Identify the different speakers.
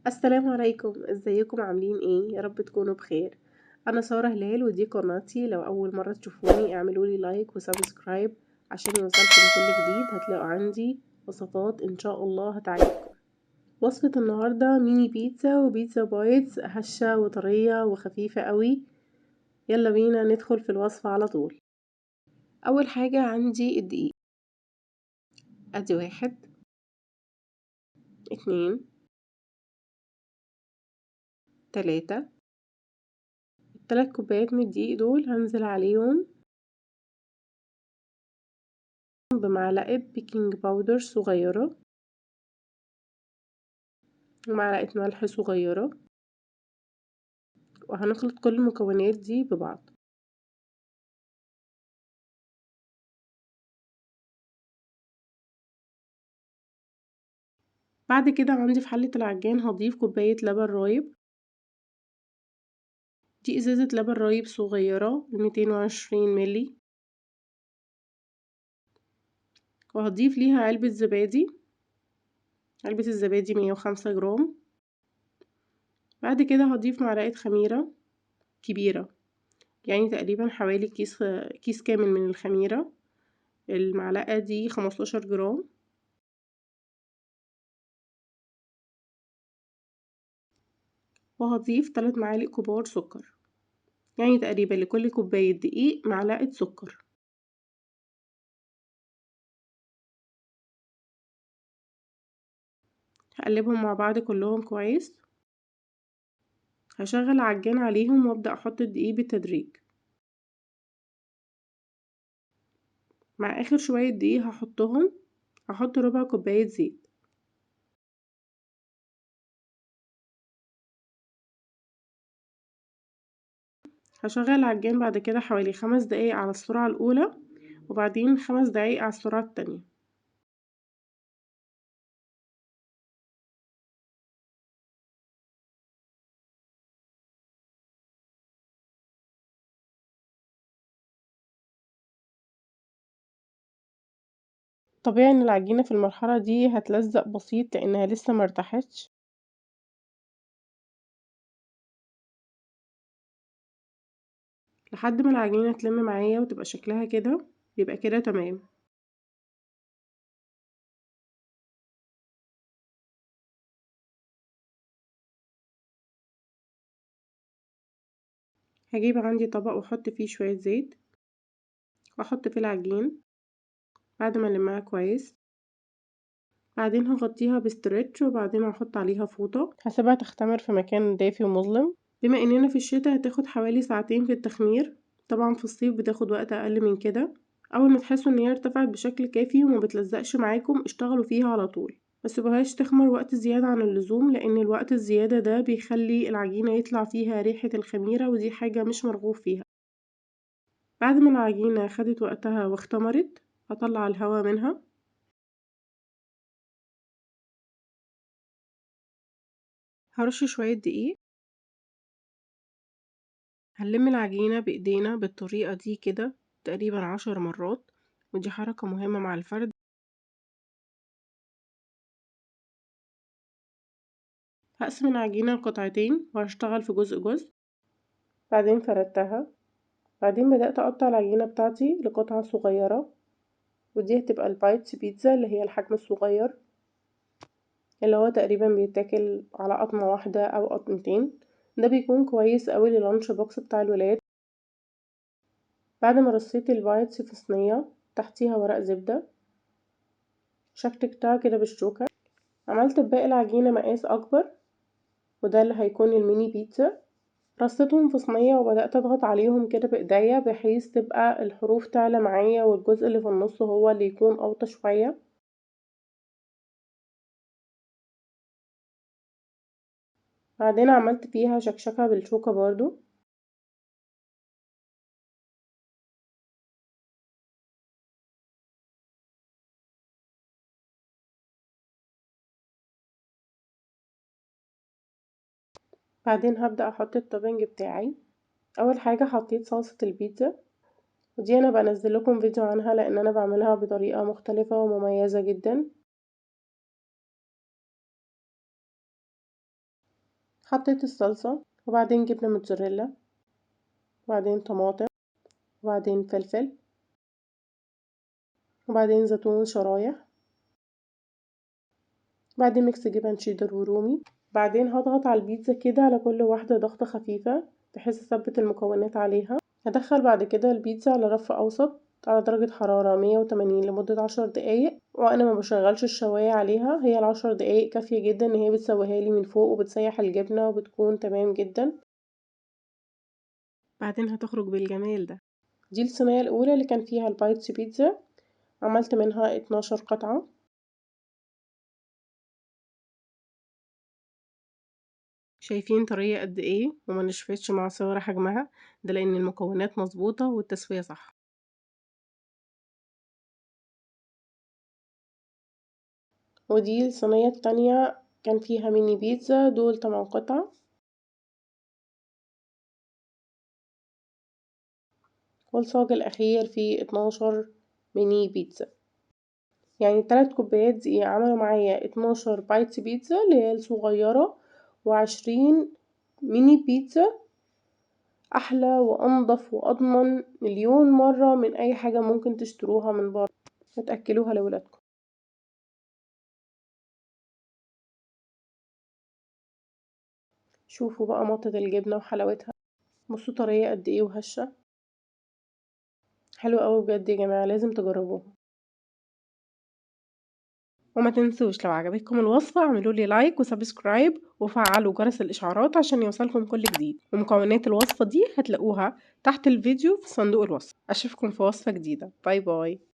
Speaker 1: السلام عليكم، ازيكم؟ عاملين ايه؟ يا رب تكونوا بخير. انا سارة هلال ودي قناتي. لو اول مرة تشوفوني اعملوا لي like و subscribe عشان يوصلكم كل جديد. هتلاقوا عندي وصفات ان شاء الله هتعجبكم. وصفة النهاردة ميني بيتزا وبيتزا bites هشة وطرية وخفيفة قوي. يلا بينا ندخل في الوصفة على طول. اول حاجة عندي الدقيق، ادي 1 2 3، 3 كوبايات من الدقيق دول هنزل عليهم بمعلقة baking powder صغيرة ومعلقة ملح صغيرة، وهنخلط كل المكونات دي ببعض. بعد كده عندي في حلة العجان هضيف كوباية لبن رايب، دي ازازة لبن رايب صغيرة 220 ملي، وهضيف ليها علبة زبادي، علبة الزبادي 105 جرام. بعد كده هضيف معلقة خميرة كبيرة، يعني تقريبا حوالي كيس كامل من الخميرة، المعلقة دي 15 جرام. وهضيف 3 معالق كبار سكر، يعني تقريبا لكل كوباية دقيق معلقة سكر. هقلبهم مع بعض كلهم كويس. هشغل عجان عليهم وابدأ احط الدقيق بالتدريج. مع اخر شوية دقيق هحطهم، هحط ربع كوباية زيت. هشغل العجان بعد كده حوالي 5 دقايق على السرعة الأولى، وبعدين 5 دقايق على السرعة التانية. طبيعي ان العجينة في المرحلة دي هتلزق بسيط لانها لسه مرتاحتش. لحد ما العجينة تلم معايا وتبقى شكلها كده، يبقى كده تمام. هجيب عندي طبق واحط فيه شوية زيت واحط فيه العجين بعد ما نلمها كويس. بعدين هغطيها بستريتش وبعدين هحط عليها فوطة، هسيبها تختمر في مكان دافي ومظلم. بما اننا في الشتاء هتاخد حوالي ساعتين في التخمير، طبعا في الصيف بتاخد وقت اقل من كده. اول ما تحسوا ان هي ارتفعت بشكل كافي وما بتلزقش معاكم اشتغلوا فيها على طول، ما تسيبوهاش تخمر وقت زيادة عن اللزوم، لان الوقت الزيادة ده بيخلي العجينة يطلع فيها ريحة الخميرة، ودي حاجة مش مرغوب فيها. بعد ما العجينة خدت وقتها واختمرت هطلع الهواء منها. هرش شوية دقيق، هنلم العجينة بإيدينا بالطريقة دي كده تقريبا 10 مرات، ودي حركة مهمة مع الفرد. هقسم العجينة لقطعتين وهشتغل في جزء جزء. بعدين فردتها، بعدين بدأت أقطع العجينة بتاعتي لقطعة صغيرة، ودي هتبقى ال bites بيتزا اللي هي الحجم الصغير اللي هو تقريبا بيتاكل على قطمة واحدة أو قطمتين. ده بيكون كويس قوي لل lunch box بتاع الولاد. بعد ما رصيت ال bites في صينية تحتيها ورق زبدة، شكشكتها كده بالشوكة. عملت باقي العجينة مقاس أكبر، وده اللي هيكون الميني بيتزا. رصيتهم في صينية وبدأت أضغط عليهم كده بإيديا بحيث تبقى الحروف تعلى معايا والجزء اللي في النص هو اللي يكون أوطى شوية. بعدين عملت فيها شكشكة بالشوكة برضو. بعدين هبدأ احط ال topping بتاعي. اول حاجة حطيت صلصة البيتزا، ودي انا بنزل لكم فيديو عنها لان انا بعملها بطريقة مختلفة ومميزة جدا. حطيت الصلصة، وبعدين جبنة موتزاريلا، وبعدين طماطم، وبعدين فلفل، وبعدين زيتون شرايح، بعدين mix جبن شيدر ورومي. بعدين هضغط على البيتزا كده على كل واحدة ضغطة خفيفة بحيث اثبت المكونات عليها. هدخل بعد كده البيتزا على رف اوسط على درجة حرارة 180 لمدة 10 دقايق، وانا ما بشغلش الشواية عليها، هي ال10 دقايق كافية جدا ان هي بتسويها لي من فوق وبتسيح الجبنة وبتكون تمام جدا. بعدين هتخرج بالجمال ده. دي الصينية الاولى اللي كان فيها ال bites بيتزا، عملت منها 12 قطعة. شايفين طرية قد ايه وما نشفتش مع صغر حجمها، ده لان المكونات مظبوطة والتسوية صح. ودي الصينية التانية كان فيها ميني بيتزا، دول 8 قطع. والصاج الأخير فيه 12 ميني بيتزا. يعني 3 كوبايات دقيق عملوا معايا 12 bites بيتزا اللي هي الصغيرة، و20 ميني بيتزا. أحلى وأنضف وأضمن مليون مرة من أي حاجة ممكن تشتروها من بره وتأكلوها لولادكم. شوفوا بقى مطة الجبنة وحلاوتها، بصوا طرية قد ايه وهشة، حلوة قوي بجد يا جماعة، لازم تجربوها. وما تنسوش لو عجبتكم الوصفة اعملوا لي like و subscribe وفعلوا جرس الإشعارات عشان يوصلكم كل جديد. ومكونات الوصفة دي هتلاقوها تحت الفيديو في صندوق الوصف. أشوفكم في وصفة جديدة. bye bye.